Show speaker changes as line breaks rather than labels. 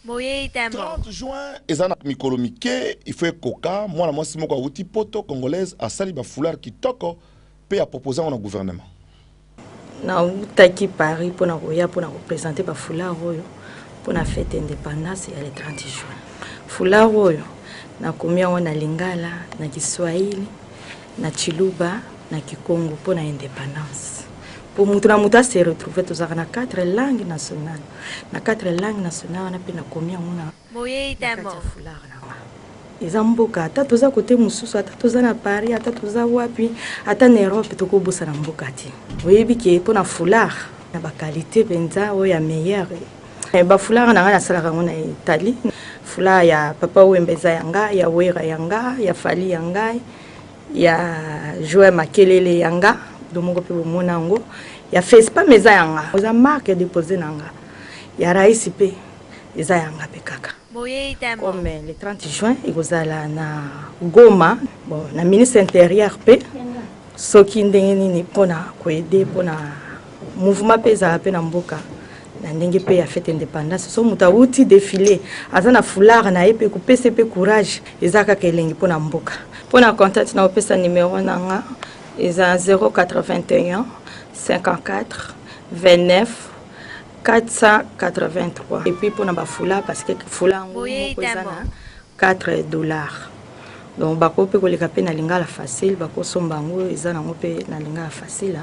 Boyei temo.
30 juin eza na mikolo mike, il faut ekoka. Mwana mwasi moko awuti poto, congolaise, asali ba foulard kitoko mpe apropose yango na gouvernement.
Nautaki Paris mpona koya mpona kopresente bafoulard oyo mpona fete indépendance ya le 30 juin. Foulard oyo nakomi yango na lingala, na kiswahili, na tshiluba, na kikongo mpona indépendance, mpo moto na moto ase retrouve. Tozalaka na quatre langue nationale. Na quatre langue nationale wana mpe nakomi yango na
Boyei
kati
temo.
ya foulard na nga. Eza mboka, ata toza kote mosusu, ata toza na Paris, ata toza wapi, ata na Europe, tokobosana mboka te. Oyebi ke mpona foulard na baqualité mpenza oyo ya meilleur, bafoulard na ngai nasalaka yango na Italie. Foulard ya Papa Wemba eza ya nga, ya Wera ya nga, ya Fally ya ngai, ya Joel Makelele ya nga do moko mpe bomona yango, ya Fespam eza ya nga, eza marque déposé na nga, ya Raisi mpe eza ya nga mpe kaka.
Boyei temo.
Comme le 30 juin ekozala na Goma, bon, na ministre intérieur mpe soki ndenge nini mpona koaider, mpona mouvement mpe ezala mpe na mboka na ndenge mpe ya fete indépendance. So moto awuti défilé, aza na foulard na ye mpe kopesa mpe courage, eza kaka elengi mpona mboka. Mpona contact na kopesa numero na nga eza 081 54 29 483. Et puis mpona bafoulard, parce que foulard yango
Boyei
moko eza
temo.
na 4 dollars, donc bako mpe koleka mpe na lingala facile, bakosomba yango, eza nango mpe na lingala facile.